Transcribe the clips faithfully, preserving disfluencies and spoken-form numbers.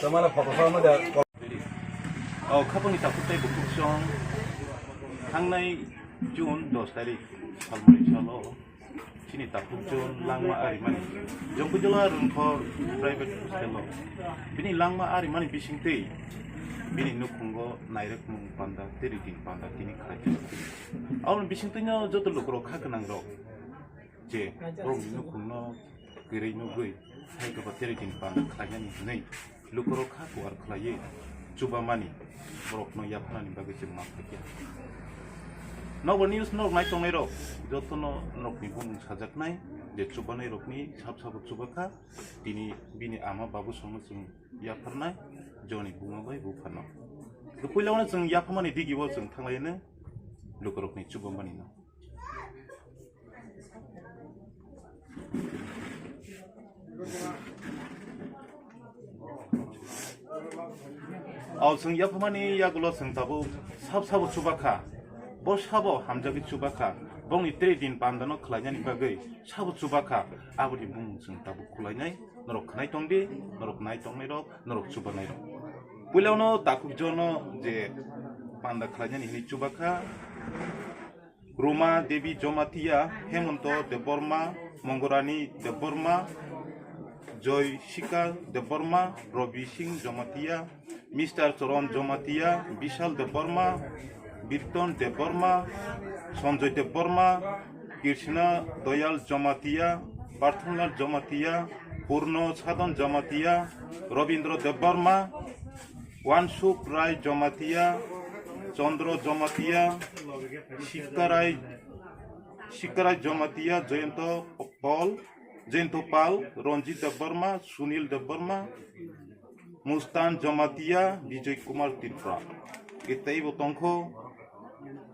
Tamala photo sama da. O khapangni takhuk tei bukhuk song thangnai June dos tarik salmani salo chini takhuk June langma arimani Jongkujola Rungkhor private hostel o bini langma arimani bisingtwi bini nukhungo nairwkmung panda tei riting panda tini khlai. Aboni bisingtwino joto lukurok kha gwnangrok je borokni nukhungno kwrwi nugwi hai khe bo tere din panda khlainani hwnwi lukurok kha kuar khlaiwi chubamani borokno yapharnani bagwi chwng ma phaikha. Nobo news norok nai tongnairok jotono norokni bumung sajaknai je chubanairokni sab sabo chubakha tini bini ama babu songno chwng yapharnai joni buma bai buphano. Puilano chwng yapharmani digio chwng thanglaino lukurokni chubamanino. Aw chwng yaphamani yagulo chwng tabuk sab sabo chubakha, bo sabo hamjagwi chubakha, bongni tei din pandano khlainani bagwi sabo chubakha, aboni bumung chwng tabuk khulainai, norok khnai tongdi, norok nai tongnairok, norok chubanairok. Puilano takhuk jono je panda khlainani hwnwi chubakha, Ruma Devi Jamatia, Hemonto Debbarma, Mongorani Debbarma, Joy Shikha Debbarma, Robi Singh Jamatia, Mister Charan Jamatia, Bishal Debbarma, Birton Debbarma, Sanjoy Debbarma, Krishna Doyal Jamatia, Parthonlal Jamatia, Purno Sadhan Jamatia, Robindra Debbarma, Wansuk Rai Jamatia, Chandra Jamatia, Sikkarai, Sikkarai Jamatia, Jayanta Paul, Jayanta Pal, Ranjit Debbarma, Sunil Debbarma, Mustan Jamatia, Bijoy Kumar Tripura. Teibo tongkho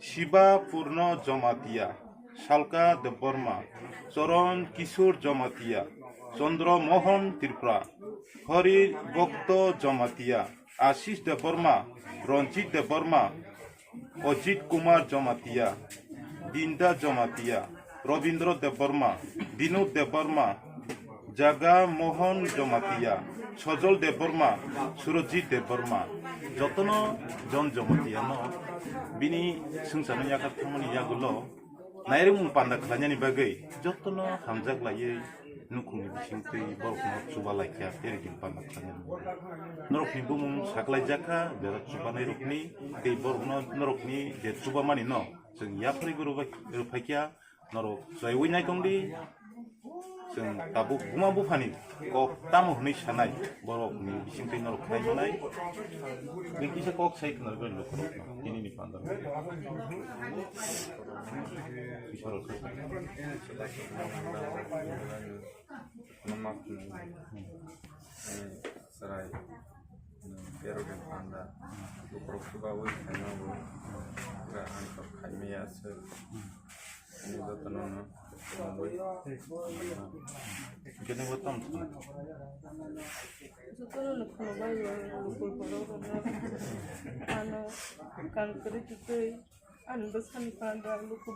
Shiba Purno Jamatia, Salka Debbarma, Charan Kishore Jamatia, Chandra Mohan Tripura, Hari Bhakta Jamatia, Ashish Debbarma, Ranjit Debbarma, Ajit Kumar Jamatia, Dinda Jamatia, Robindra Debbarma, Binod Debbarma, Jaga Mohan Jamatia, Sojol Debbarma, Surojit Debbarma, jotono John Jamatia no bini swngcharno yakar thangmani yagulo nairwkmung panda khlainani bagwi jotono hamjak laiwi nukhungni bisingtwi borokno chuba laikha, tei din panda khlainani bagwi. Norokni bumung saklaijakha, jora chubanairokni tei borokno norokni je chubamanino chwng yapharwi rwphaikha, norok chwlaiwi naitongdi. Chwng tabuk buma buphani kok tamo hwnwi sanai, borokni bisingtwi norok khlai manai. Tei kisa kok sai khna rwgwi lukurokno tinini pandaro. Isoro kha. Chwrai. Pero de panda. Lukurok chubawi khaima bo. Pura antok khaimaya se. Ini jotono no. Kene bo tam. Jotono no khulumbai yo, lukur borok rok no. Ano, kan kwrwi twtwi, ano bwsani panda, luku